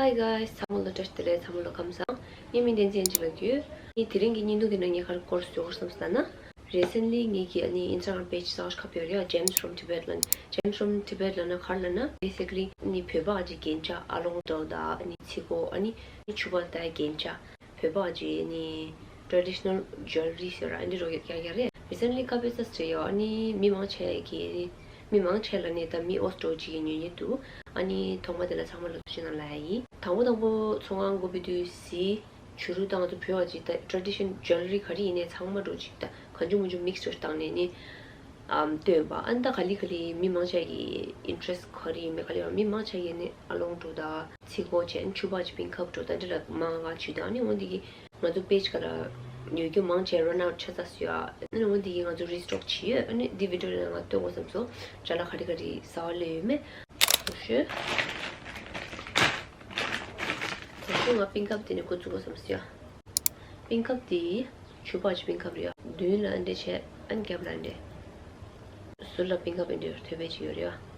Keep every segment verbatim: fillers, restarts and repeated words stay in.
Hi guys, ཚང་མ་ལ་བཀྲ་ཤིས་བདེ་ལེགས། ཚང་མ་ལ་ཁམས་བཟང་། ངའི་མིང་བསྟན་འཛིན་ཨན་ཅི་ལབ་ཀྱི་ཡོད། ངས་དེ་རིང་གི་བརྙན་ཐུང་འདི་ནང་ངས་ག་རེ་སྐོར་ཞུ་དགོས་བསམ་ཟེར་ན། Recently ངེད་ཀྱི་ཨ་ནི་Instagram page གསར་པ་ཞིག་ཁ་ཕྱེ་ཡོད་རེད་ཡ། Gems from Tibet ལབ་ནས། Gems from Tibet ལབ་ན་ག་རེ་ལབ་ན། Basically ཨ་ནི་བོད་པ་གི་རྒྱན་ཆ། ཨ་ལོང་འདྲ་བོ་དང་ཨ་ནི་ཚིག་གོ། ཨ་ནི་ཕྱུ་པ་དང་རྒྱན་ཆ། བོད་པ་གི་ཨ་ནི་traditional jewellery ཟེར་བ་ཨ་འདི་རུ་ཡོད་ཡ་རེད། Recently ཁ་ཕྱེ་ཚར་ཡོད་ཡ། ཨ་ནི་མི་མང་ཆེ་གིས་མི་མང་ཆེ་ལ་ནི་ད་མི་ཨོ་སི་ཀྲོ་ཅིག་གིས་ཉོ་ཉོ་འདུག་ཨ་ནི་ཐོག་མ་དེ་ལ་ཚང་མ་ལ་ཐུགས་རྗེ་གནང་ལབ་ཡ་ཡིན། དང་པོ་དང་པོ་ཚོང་ཁང་སྒོ་ཕྱེ་དུས་གཟི་བྱུ་རུ་དང་ང་ཚོ་བོད་པ་ཅིག་ད་tradition jewellery ག་རེ་ཡིན་ནའི་ཚང་མ་འགྲོ་ཅིག་ད་གང་བྱུང་མང་བྱུང་mix བྱས་བཏང་ནས་ནི་ཨམ་སྟོན་པ། ཨ་ནི་ད་ག་ལེ་ག་ལེ་མི་མང་ཆེ་གི་interest ག་རེ་ཡིན་མིན་ག་ལེ་ཡོད། མི་མང་ཆེ་གིས་ནི་ཨ་ལོང་འདྲ་བོ་དང་ཚིག་གོ་བྱས། ཨ་ནི་ཕྱུ་པ་ཅིག་pink cup འདྲ་བོ་ད་འདི་ལ་མང་ང་བྱུས་དང་། ཨ་ནི་འོ་འདི་གི་ང་ཚོ་page ག་ལ་ཡོད་རྒྱུ་མང་ཆེ་run out ཆགས་ཚར་སོང་ཡ། ཨ་ནི་འོ་འདི་གི་ང་ཚོ་restock བྱས་ཡོད། ཨ་ནི་འདི་video ནང་ང་སྟོན་དགོས་བསམ་སོང་། ཅ་ལག་ག་རེ་ག་རེ་གསར་པ་སླེབས་ཡོད་མེད། ཞུ་ཞུ། ད་ཤུ་ང་pink cup དེ་ནས་འགོ་འཛུགས་དགོས་བསམ་སོང་ཡ། pink cup དེ་ཕྱུ་པ་ཅིག་pink cup རེད་ཡ། མདུན་ལ་འདི་བྱས། ཨ་ནི་རྒྱབ་ལ་འདི། ཟུར་ལ་pink cup འདི་ཐོད་པ་ཅིག་ཡོད་རེད་ཡ།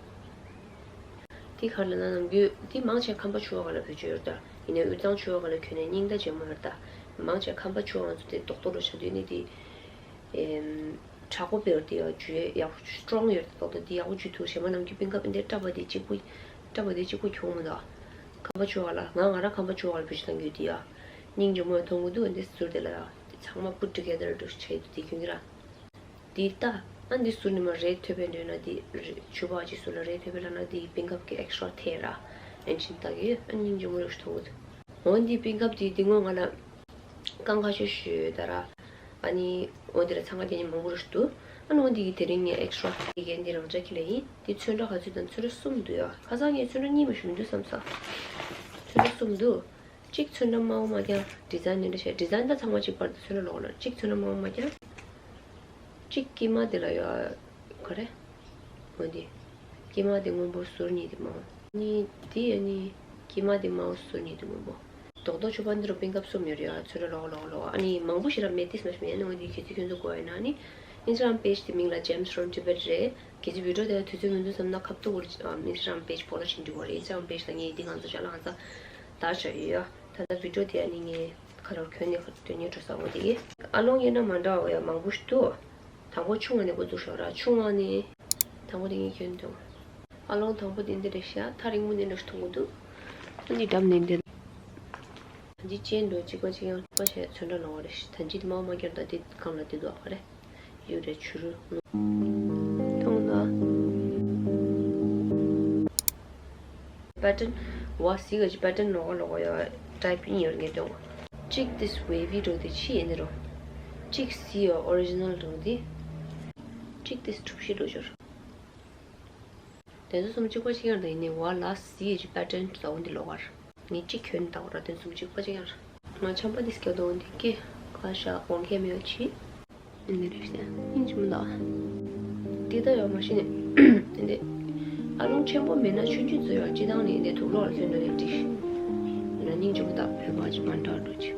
དེ་ག་རེ་ལབ་ན་ནམ་རྒྱུན་དེ་མང་ཆེ་ཁམས་པ་ཕྱུ་པ་ག་ལ་བེད་སྤྱོད་ཡོད་ད། ཡིན་ནའི་དབུས་གཙང་ཕྱུ་པ་ག་ལ་གྱོན་ནས་རྙིང་དང་ཇེ་མོ་ཡོད་ད། མང་ཆེ་ཁམས་པ་ཕྱུ་པ་ང་ཚོ་དེ་རྡོག་རྡོག་རུ་ཆགས་དུས་ནི་དེ། ཨེམ། དྲག་པོ་དཔེ་ཡོད་དེ་ཡ་ཇུས་ཡག་strong ཡོད་རྡོག་རྡོག་དེ་ཡག་པོ་ཇུས་ཐུབ། གཞན་པ་ནམ་རྒྱུན་pink cup འདི་སྐྲ་པ་དེ་གཅིག་པུ། སྐྲ་པ་དེ་གཅིག་པུ་གྱོན་མི་འདུག་ཁམས་པ་ཕྱུ་པ་ག་ལ། ང་ང་རང་ཁམས་པ་ཕྱུ་པ་ག་ལ་བེད་སྤྱོད་གཏོང་གི་ཡོད་དེ་ཡ། སྙིང་རྗེ་མོ་མཐོང་གི་འདུག་འདི་ཟུར་དེ་ལ་ཡ། དེ་ཚང་མ་put together འདྲ་བྱས་དུས་དེ་གྱོན་གྱི་ར། འདི་ལྟ། ཨ་འདི་ཟུར་ནས་མར་རས་ཐོད་པ་འདྲ་ཡོད་ན་འདི་རེད། ཕྱུ་པ་ཅིག་ཟུར་ལ་རས་ཐོད་པ་ལབ་ན་འདི་pink cup གི་extra ཐད་ར། ཨན་ཅིན་ལྟ་གི་ཡོད། ཨ་སྙིང་རྗེ་མོ་རེད་ཞུ་ཐུབ་འདུག་འོ་འདི་pink cup དེ་འདི་སྔོན་ང་ལ་རྐང་ཁ་ཤོ་ཞུ་ད་ར། ཨ་ནི་འོ་འདི་ལ་འཚང་ཁ་རྒྱག་མཁན་མང་པོ་རེད་ཞུ་འདུག་ཨ་ནི་འོ་འདི་གི་དེ་རིང་ངས་extra དེ་གན་འདི་རང་འཇགས་ཁྱེར་ཡིན། འདི་ཚོན་ཁྲ་ག་ཚོད་དང་། ཚོན་ཁྲ་གསུམ་འདུག་ཡ། ཁ་སང་ངས་ཚོན་ཁྲ་གཉིས་མ་ཞུ་མི་འདུག་བསམ་ས། ཚོན་ཁྲ་གསུམ་འདུག་གཅིག་ཚོན་ཁྲ་དམར་པོ་དམར་རྐྱང་། design འདི་འདྲ་བྱས། design ད་ཚང་མ་གཅིག་པ་རེད། ཚོན་ཁྲ་ལོགས་ལ་གཅིག་ཚོན་ཁྲ་དམར་པོ་དམར་རྐྱང་། གཅིག་དཀྱིལ་མ་དེ་ལ་ཡ། ག་རེ། འོ་འདི། དཀྱིལ་མ་དེ་སྔོན་པོ། ཟུར་གཉིས་དེ་དམར་པོ། ནི་དེ་ཡ་ནི། དཀྱིལ་མ་དེ་དམར་པོ། ཟུར་གཉིས་དེ་སྔོན་པོ། རྡོག་རྡོག་ཕྱུ་པ་འདི་རུ་pink cup གསུམ་ཡོད་རེད་ཡ། ཚོན་ཁྲ་ལོགས་ལོགས་ལོགས། ཨ་ནི་མང་པོ་ཞིག་ར་མེད། ཏིས་མ་ཞིག་མེད། ཨ་ནི་འོ་འདི་གལ་སྲིད་ཁྱོད་ཚོ་དགོས་ཡོད་ན་ནི། Instagram page དེ་མིང་ལ་Gems from Tibet རེད། གལ་སྲིད་video དེ་དུས་ཚོད་མི་འདུག་བསམ་ན་ཁ་ཐུག་གུར་Instagram page follow བྱེད་འགྲིག་པ་རེད། Instagram page ལ་ངས་འདི་ང་ཚོ་ཅ་ལག་ང་ཚོ་དར་བྱ་ཡོད་ཡ། ད་ལྟ་video དེ་ཨ་ནི་ངས་ཁ་ལོར་གྱོན་ནས་སྡོད་ཉེ་འགྲོ་ས་འོ་དེ་གི། ཨ་ལོང་ཡིན་ན་མ་འདྲ་བ་ཡ་མང་པོ་ཞིག་འདུག་དང་པོ་ཆུང་བ་ནས་འགོ་འཛུགས་ཤོག་ར། ཆུང་བ་ནི། དང་པོ་དེ་ངས་གྱོན་འདུག་ཨ་ལོང་དང་པོ་དེ་འདི་རེད་ཤག་ཐག་རིང་པོ་ནས་འདྲ་ཞིག་མཐོང་གི་འདུག་ཨ་ནི་འགྲམ་ནས་འདི། ད་འདི་ཅན་འགྲོ་གཅིག་པ་གཅིག་རྐྱང་པ་བྱས་ཚོན་ཁྲ་ལོགས་རེད། ད་འདི་དེ་མ་མ་སྐྱར་ད་དེ་སྒང་ལ་དེ་འདུག་ཨ་རེད། ཡོད་རེད། བྱུ་རུ། མཐོང་ན། pattern བ་གཟིགས་ག་ཅིག pattern ལོགས་ལོགས་ཡོད། type ཡིན་ཡོད་ངེས་དོན། གཅིག་དེ་wavy འགྲོ་དེ་ཕྱི་ཡིན་ནི་རོ། གཅིག་གཟི་ཡོད་original འགྲོ་དེ། གཅིག་དེ་གྲུ་བཞི་འགྲོ་འབྱོར། དེ་ཚོ་གསུམ་གཅིག་པ་གཅིག་རྐྱང་དང་ཡིན་ནི་བ་ལ་གཟི་ཡོད་ཅིག་pattern འདྲ་བོ་འདི་ལོགས་ཀར། ངས་གཅིག་གྱོན་བལྟ་བ་ར། དེ་གསུམ་གཅིག་པ་གཅིག་རྐྱང་ར། ང་ཆམ་པ་འདི་སྐྱ་དོ་འདི་སྐེ་ཁ་ཤ་འོང་མཁན་མེད་ཅི། འདི་རེད་ཤག་སྙིང་རྗེ་མོ་ལ། འདི་ལྟ་ཡོད་མ་གཞི་ནས་འདི། ཨ་ལོང་ཆེན་པོ་མེད་ན་ཆུང་ཆུང་ཚོ་ཡོད། སྤྱི་བཏང་ནས་འདི་དུག་ལོག་ལ་ཐོན་ན་ཡང་འགྲིག་ཡིན་ན་སྙིང་རྗེ་མོ་ད་བོད་པ་ཅིག་མ་འདྲ་འགྲོ་ཅིག་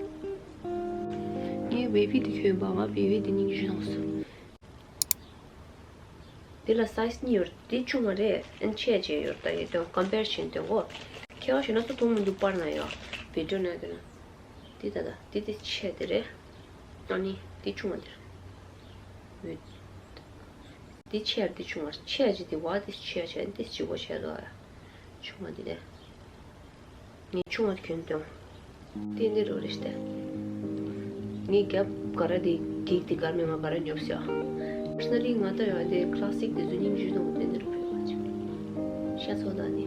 ངས་wavy འདི་གྱོན་པ། ང་wavy འདི་སྙིང་རྗེ་མོ་སོང་། འདི་ལ་size གཉིས་ཡོད། འདི་ཆུང་བ་རེད། ཨན་ཆེ་ཆེ་ཡོད། ད་ཡོད་དོན་compare བྱེད་དོན་གོ། ཁྱེད་རང་ཞེ་ན་ཚོ་མཐོང་མི་འདུག་པར་ན་ཡོད། video ན་དེ་ན། འདི་ད་ད་འདི་འདི་ཆེ་དེ་རེད། ཨ་ནི་འདི་ཆུང་བ་དེ་རེད། འདི་ཆེ་འདི་ཆུང་བ། ཆེ་ཆེ་འདི་བ་འདི་ཆེ་ཆེ་འདི་ཆེ་གོ་ཆེ་དོ། ཆུང་བ་འདི་རེད། ངས་ཆུང་བ་གྱོན་དོན། དེ་འདི་རུ་རེད་ཤག་ངའི་རྒྱབ་ག་ར་དེ་འགྱིག་དེ་གར་མེད་མ་ག་ར་ཉོབ་ཤག personally ང་ལྟ་ཡོང་དེ་classic དེ་ཚོ་སྙིང་རྗེ་མཐོང་། དེ་འདི་རུ་ཕེབས་པ་ཅིག་ཤ་ཚོ་ད་ནི།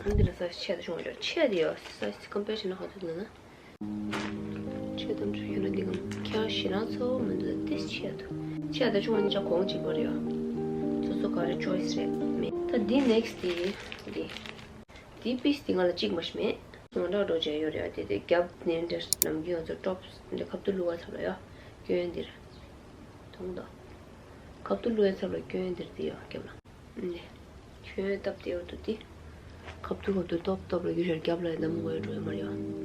ཨ་འདི་ལ་size ཆེ་དང་ཆུང་བ་ཡོད། ཆེ་དེ་ཡོད། size compare བྱས་ན་ག་ཚོད་ལབ་ན། ཆེ་དམ་ཆུ་ཡོད་ན་འདི་གམ། ཁྱེད་རང་ཞེ་དྲག་ཚོ་མི་འདུག་ཏིས་ཆེ་དུ། ཆེ་དང་ཆུང་བ་གཉིས་ཆ་གོང་གཅིག་པ་རེད་ཡ། སོ་སོ་ག་རེ་choice རེད་མེད། ད་འདི་next དེ་འདི། འདི་piece དེ་ང་ལ་གཅིག་མ་ཞིག་མེད། ང་འདྲ་འགྲོ་བྱས་ཡོད་རེད་ཡ། དེ་དེ་རྒྱབ་ནས་འདྲ་ནམ་རྒྱུན་ང་ཚོ་tops འདྲ་ཁ་ཐུག་བླུགས་པ་ཚབ་ལ་ཡ། སྐྱོན་འདིར། མཐོང་དང་། ཁ་ཐུག་བླུགས་པ་ཚབ་ལ་སྐྱོན་འདིར་དེ་ཡ་རྒྱབ་ལ། ནས། ཁྱོད་སྟབས་བདེ་བོ་འདུག་སྟེ། ཁབ་ཏུ་ཁབ་ཏུ་ཏོབ་ཏོབ་ལ་རྒྱུ་ཤར་རྒྱབ་ལ་ནམ་དགོས་འགྲོ་ཡོད་མ་རེད་བ།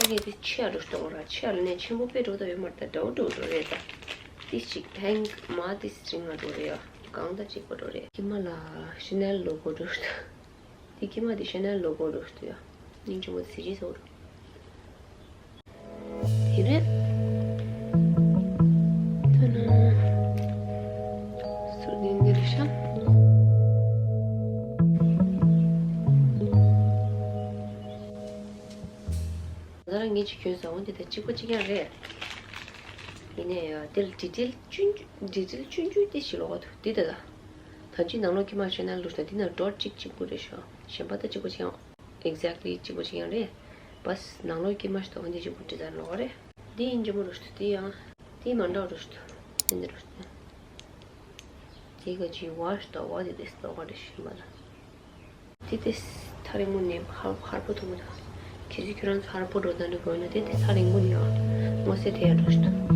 ཨ་ངས་དེ་ཆེ་ཡ་འགྲོ་ཤི་ཏོ་ར། ཆེ་ཡ་ལ་ནས་ཆེན་པོ་དཔེ་འགྲོ་ད་ཡོད་མ་རེད། ད་འདྲ་བོ་འགྲོ་འགྲོ་རེད། ད་དེ་ཞིག་ཧེང་མ་དེ་རིང་ང་འགྲོ་རེད་ཡ། གང་ད་གཅིག་པ་འགྲོ་རེད། ཀྱི་མ་ལ་ཤི་ནལ་ལོ་གོ་འགྲོ་ཤི་ཏོ། དེ་ཀྱི་མ་དེ་ཤི་ནལ་ལོ་གོ་འགྲོ་ཤི་ཏོ་ཡ། སྙིང་རྗེ་མོ་དེ་ཟི་ཇི་ཟོ་འགྲོ། དེ་རེད། ད་ན། སོ་ནི་འདི་རེད་ཤག་ང་རང་ངེད་ཀྱི་གྱོན་ས་འོ་འདི་དང་གཅིག་པ་གཅིག་རྐྱང་རེད། ཡིན་ནའི་ཡ་འདི་ལ་ཌི་ཊེལ་ཆུང་ཆུང་ཌི་ཊེལ་ཆུང་ཆུང་དེ་ཞིག་ལོག་འདུག་འདི་ད་ད། ད་ཅི་ནང་ལོགས་ཀྱི་མ་ཤི་ནལ་ལུགས་ད་འདི་ན་ཌོཊ་གཅིག་གཅིག་པུ་རེད་ཤག་གཞན་པ་ད་གཅིག་པ་གཅིག་རྐྱང་། Exactly གཅིག་པ་གཅིག་རྐྱང་རེད། བས་ནང་ལོགས་ཀྱི་མ་ཞིག་ཏོ་འདི་གཅིག་པུ་འདྲི་ད་ལོག་རེད། འདི་ཡིན་གྱི་མོ་རུ་ཞིག་ཏུ་འདི་ཡང་། འདི་མ་འདྲ་རུ་ཞིག་ཏུ། འདི་འདི་རུ་ཞིག་ཏུ། འདི་ག་ཅི་བ་ཞིག་ཏོ་བ་འདི་འདི་ཞིག་ཏོ་བ་འདི་ཞིག་མ་ད། འདི་འདི་ཐ་རིང་མོ་ནས་ཧར་ཧར་པོ་ཐུག་མོ་ད། ཁྱེད་ཚོ་ཁྱོད་རང་ཚོ་ཧར་པོ་འགྲོ་ད་འདི་གོ་ན་འདི་འདི་ཐ་རིང་མོ་ནས་ཡང་། མོ་སེ་དེ་ཡང་རུ་ཞིག་ཏུ།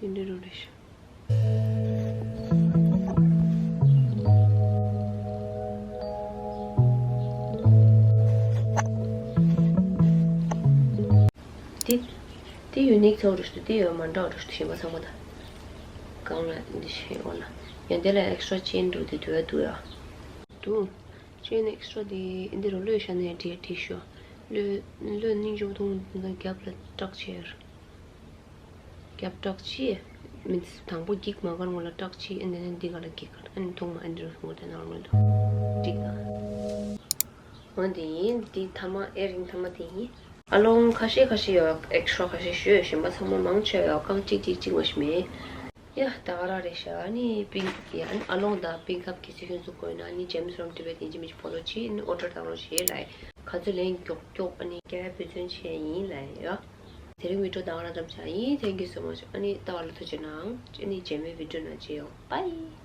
འདི་འདྲ་རུ་རེད་ཤག་འདི། འདི་ཡུ་ནིག་ཚོགས་རུ་ཞིག་ཏུ་འདི་ཡོད་མ་འདྲ་རུ་ཞིག་ཏུ་ཞིམ་པ་ཚང་མ་ད། གང་ལ་འདི་ཤེས་འོ་ན། ཡང་འདི་ལ་ཨེག་སི་ཊྲ་ཅེན་འདུག་འདི་དུ་ཡ་འདུག་ཡ། འདུག་ཅེན་ཨེག་སི་ཊྲ་འདི་འདི་རུ་ལོས་ཤ་ནས་འདྲེ་འདྲེ་ཤོ། ལོས་ལོས་སྙིང་རྗེ་པོ་འདུག་རྒྱབ་ལ་སྐྲག་ཆེར། རྒྱབ་སྐྲག་ཆེ། མི་དང་པོ་འགྱིག་མ་གར་སྔོན་ལ་སྐྲག་ཆེ། ཨ་ནི་འདི་ག་ལ་འགྱིག་གར་ཨ་ནི་མཐོང་མ་ཨ་འདི་རུ་སྔོན་དེ་ནང་ལོགས་འདུག་འགྲིག་ཨ། འོ་འདི་ཡིན། འདི་ཐ་མ་ཨེ་རིང་ཐ་མ་དེ་ཡིན། ཨ་ལོང་ཁ་ཤས་ཁ་ཤས་ཡོད། ཨེག་སི་ཊྲ་ཁ་ཤས་ཞུ་ཡོད། གཞན་པ་ཚང་མ་མང་ཆེ་ཡོད། རྐང་གཅིག་གཅིག་གཅིག་མ་ཞིག་མེད། ཡ་ད་ག་རང་རེད་ཤག་ཨ་ནི་པིང་ཡ་ཨ་ལོང་དང་པིང་ཁབ་གི་ཚིག་ཁྱོད་ཚོ་དགོས་ན་ཨ་ནི་ཇེམ་སི་ཕོམ་ཊི་བེཊ་ཡིན་གཅིག་མིན་གཅིག་ཕོ་ལོ་བྱེད། ཨ་ནི་ཨོ་ཌར་དང་ལོ་བྱེད་ལ། ག་ཚོད་ལན་མགྱོགས་མགྱོགས་ཨ་ནི་སྐྱེལ་བའི་དཔེ་མཚོན་ཆེ་ཡིན་ལ་ཡ། དེ་རིང་བི་ཌི་ཡོ་ད་ག་རང་ཙམ་བྱ་ཡིན། Thank you so much. ཨ་ནི་ལྟ་བ་ལ་ཐུགས་རྗེ་གནང་། ཨ་ནི་རྗེས་མའི་བི་ཌི་ཡོ་ནང་མཇལ་ཡོང་། Bye.